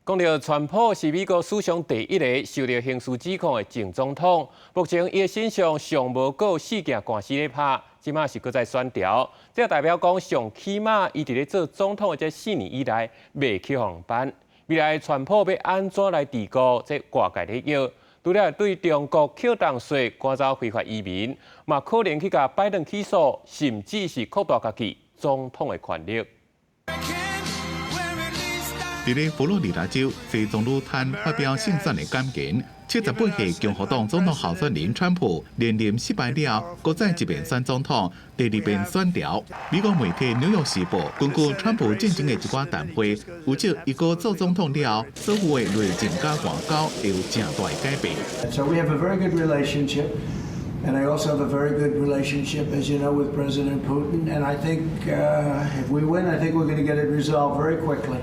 講到川普是美國史上第一个受著刑事指控的前總統，目前伊的身上尚無閣四件官司咧拍，這馬是閣再選調。這代表講上起碼伊佇咧做總統的這4年以來，袂去予人辦。未來川普欲按怎來治國，這外界咧臆。除了對中國扣重稅、趕走非法移民，嘛可能去共拜登起訴，甚至是擴大家己總統的權力。佇咧佛羅里達州，西裝女攤發表勝選的感言。78歲共和黨總統候選人川普連任失敗了，閣再一遍選總統，第二遍選調。美國媒體《紐約時報》根據川普進前的一寡談話，預測伊閣做總統了，所有的內政佮外交會有誠大的改變。 So we have a very good relationship, and I also have a very good relationship, as you know, with President Putin. And I think if we win, I think we're going to get it resolved very quickly.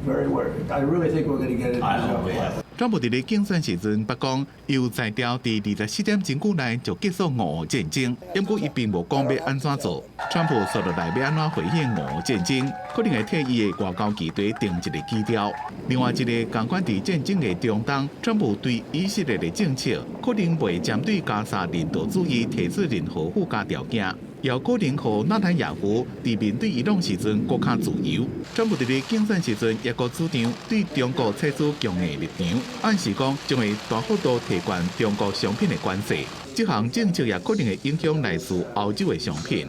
Very well. I really think we're going to get it resolved. 川普佇咧競選時陣，捌講有才調佇24點鐘久內就結束俄烏戰爭，毋過伊並無講欲按怎做。川普紲落來欲按怎回應俄烏戰爭，可能會替伊的外交議題定一个基調。另外一个仝款佇戰爭的中東，川普對以色列的政策可能袂針對加沙人道主義提出任何附加條件。也可能予納坦雅胡佇面對伊朗時陣閣較自由。川普佇咧競選時陣，也閣主張對中國採取強硬立場，暗示講將會大幅度提懸中國商品的關稅。這項政策也可能會影響來自歐洲的商品。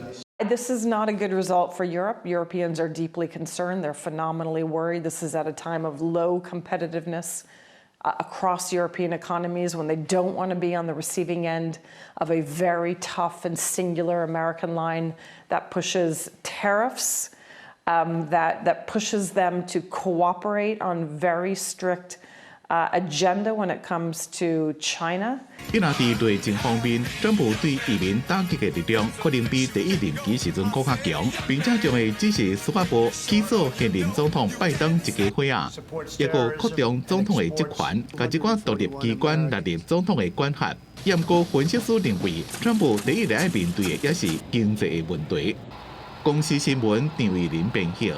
This is not a good result for Europe. Europeans are deeply concerned. They're phenomenally worried. This is at a time of low competitiveness across European economies when they don't want to be on the receiving end of a very tough and singular American line that pushes tariffs, that pushes them to cooperate on very strict agenda when it comes to China. 伊若佇內政方面，川普對移民打擊的力量可能比第一任期時陣閣較強，並且將會指示司法部起訴現任總統拜登一家伙仔，抑閣擴張總統的職權，共這寡獨立機關納入總統的管轄。毋過分析師認為，川普第一个愛面對的也是經濟的問題。公視新聞張慧琳編譯。